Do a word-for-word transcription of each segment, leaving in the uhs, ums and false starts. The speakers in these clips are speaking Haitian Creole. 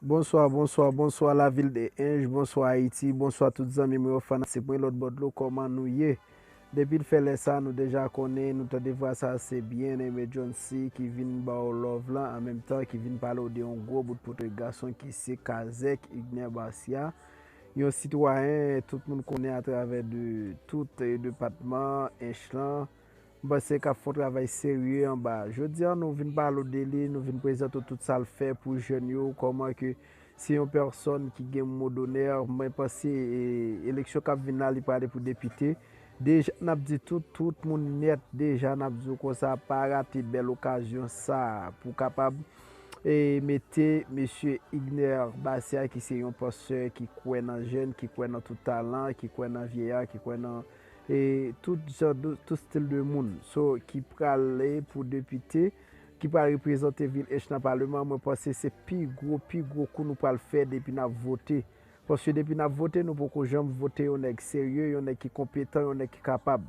Bonswa, bonswa, bonswa lavil de Ench, bonswa Ayiti, bonswa tout zanmi mwen yo, fanatik mwen lòt bò dlo, kòman nou ye? Depi l fè lè sa, nou deja konnen, nou tande vwa sa, se Bien Aimé Johncy ki vin ba w love lan, an menm tan ki vin pale w de yon gwo bout pòtrè gason ki se Kazèk Igner Bacia, yon sitwayen tout moun konnen atravè de tout, eh, depatman Ench lan, m panse k ap fè yon travay serye anba. Jodi a, nou vin pale w de li, nou vin prezante w tout sa l fè pou jèn yo, kòman ke se yon pèsòn ki gen mo donè. Mwen panse, e, eleksyon k ap vin la, li prale pou depite. Deja, n ap di tout, tout moun nèt, deja, n ap di w konsa, pa rate bèl okazyon sa a pou kapab, e, mete mesye Igner Bacia, ki se yon pastè ki kwè nan jèn, ki kwè nan tout talan, ki kwè nan vyèya, ki kwè nan, e, tout jan de, tout stil de moun. So, ki prale pou depite, ki pral reprezante vil Ench nan paleman, mwen panse se pi gwo, pi gwo kou nou pral fè depi n ap vote. Paske depi n ap vote, nou poko janm vote yon nèg serye, yon nèg ki konpetan, yon nèg ki kapab.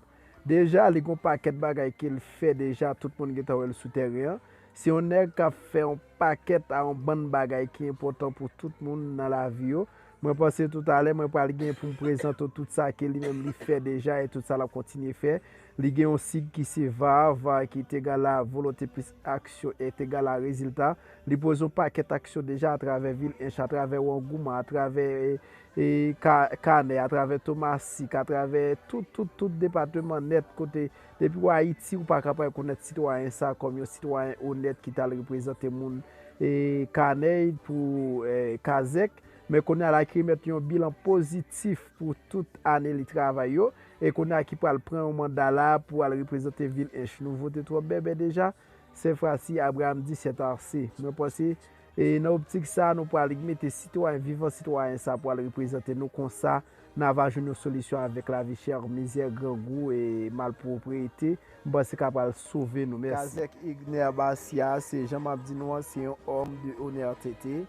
Deja, li gon pakèt bagay ke l fè deja, tout moun gentan wè l sou tèren an. Se yon nèg k ap fè yon pakèt a yon bann bagay ki enpòtan pou tout moun nan lavi yo. Mwen panse toutalè, mwen pral gen pou m prezante w tout sa ke li menm li fè deja e tout sa l ap kontinye fè. Li gen yon sig ki se var, var ki te egal a volonte plis aksyon est égal à résultat. Li poze yon pakèt aksyon deja atravè vil Ench, atravè Wangouman, atravè, e, e, Ka-, Kanè, atravè Tomasik, atravè tout, tout, tout depatman nèt kote, depi w Ayiti, ou pa ka pa rekonèt sitwayen sa kòm yon sitwayen onèt ki t al reprezante moun, e, Kanè pou, e, Kazèk. Men kounye a la ki remèt yon bilan pozitif pou tout ane li travay yo. E kounye a ki pral pran yon manda la pou al reprezante vil Ench. Nou vote twòp bèbè deja. Sèfwasi, Abraham di c'est assez. Mwen panse, e nan optik sa, nou pral mete sitwayen, vivan sitwayen sa pral reprezante nou konsa, n a va jwenn yon solisyon avèk lavi chè, mizè, grangou e malpwoprete. M panse ka pral sove nou. Mèsi. Kazèk Igner Bacia, se jan m ap di nou an, se yon òm de onètete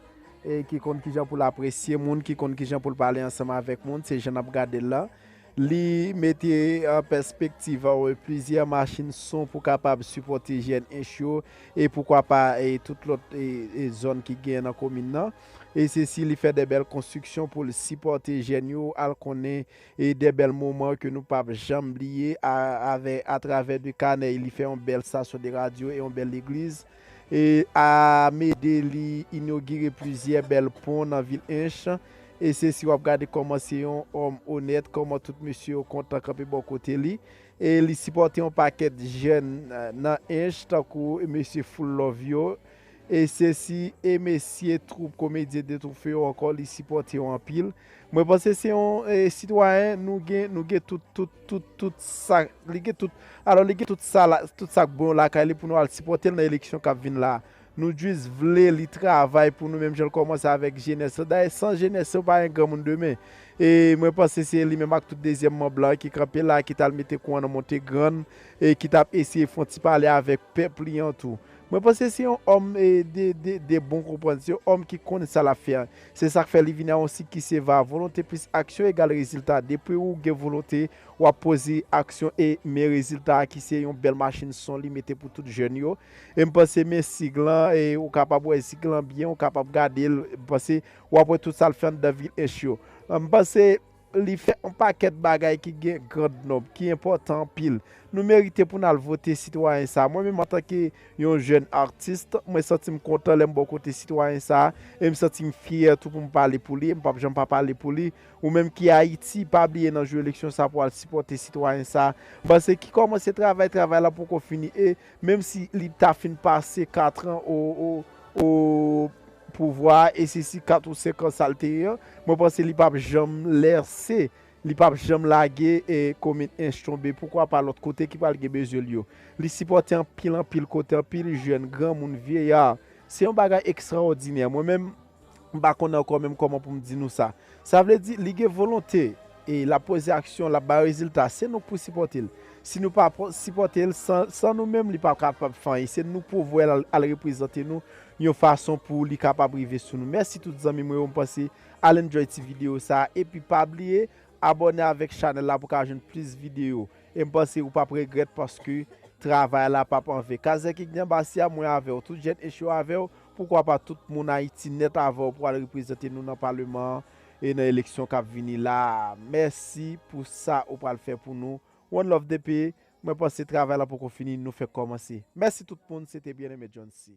e ki konn kijan pou l apresye moun, ki konn kijan pou l pale ansanm avèk moun, se jan n ap gade l la. Li mete an pèspektiv, euh, plizyè machin son pou kapab sipòte jèn Ench yo e poukwa pa, e tout lòt, e, e zòn ki genyen nan komin nan. E se si li fè de bèl konstriksyon pou l sipòte jèn yo, al konnen, e de bèl moman ke nou p ap janm bliye a, avè, atravè de Kanè, li fè yon bèl stasyon de radyo e yon bèl legliz. E a Mede, li inogire plizyè bèl pon nan vil Ench. E se si w ap gade kòman se yon òm onèt, kòman tout mesye yo kontan kanpe bò kote li. E li sipòte yon pakèt jèn, eh, nan Ench, tankou mesye Full Love yo. E se si, e mesye twoup komedyen de twoufe yo ankò, li sipòte yo anpil. Mwen panse se yon, eh, sitwayen, nou gen, nou gen tout, tout, tout, tout sa, li gen tout, alò, li gen tout sa la, tout sa k bon lakay li pou nou al sipòte l nan eleksyon k ap vin la. Nou jis vle li travay pou nou, menm jan l kòmanse avèk jenès lan. Dayè, san jenès yo, pa gen granmoun demen. E mwen panse se li menm ak tout dezyèm manm lan ki kanpe la, ki t al mete kouran nan Monte Grann, e ki t ap eseye fè yon ti pale avèk pèp li an tou. Mwen panse se yon òm, e, de, de, de bon konprann, se yon òm ki konnen sa l ap fè an. Se sa k fè li vin a yon sig ki se va, volonte plis aksyon egal rezilta. Depi ou gen volonte, w ap poze aksyon e men rezilta a ki se yon bèl machin son li mete pou tout jèn yo. E m panse men sig lan, e ou kapab wè sig lan byen, ou kapab gade l, m panse w ap wè tout sa l fè anndan vil Ench yo. M panse li fè yon pakèt bagay ki gen grand nòb, ki enpòtan anpil. Nou merite pou n al vote sitwayen sa. Mwen menm, antanke yon jèn atis, mwen santi m kontan lè m bò kote sitwayen sa, e m santi m fyè tou pou m pale pou li, e m p ap janm pa pale pou li. Ou menm ki Ayiti, pa bliye nan jou eleksyon sa pou al sipòte sitwayen sa. Paske ki kòmanse travay, travay la poko fini. E menm si li ta fin pase kat an o, o, o pouvwa a, e se si kat ou senk an sa l te ye an, mwen panse li p ap janm lèse, li p ap janm lage, e, komin Ench tonbe. Poukwa pa lòt kote ki pral gen bezwen l yo? Li sipòte anpil, anpil kote, anpil jèn, granmoun, vyeya. Se yon bagay ekstraòdinè. Mwen menm, m pa konnen ankò menm kòman pou m di nou sa. Sa vle di, li gen volonte, e l ap poze aksyon, l ap bay rezilta. Se nou k pou sipòte l. Si nou pa po-, sipòte l, san, san nou menm, li pa kapab fè anyen. Se nou k pou voye l al, al reprezante nou yon fason pou li kapab rive sou nou. Mèsi tout zanmi mwen yo, m panse al enjoy ti videyo sa a. Epi pa bliye, abòne avèk chanèl la pou ka jwenn plis videyo. E m panse ou p ap regrèt paske travay la p ap anven. Kazèk Ignan Basia, mwen avè w. Tout jèn Ench yo avè w. Poukwa pa tout moun Ayiti nèt avè w pou al reprezante nou nan paleman an e nan eleksyon k ap vini la a. Mèsi pou sa ou pral fè pou nou. One love D P, mwen panse travay la poko fini, nou fèk kòmanse. Mèsi tout moun, se te Bien-Aimé Jones.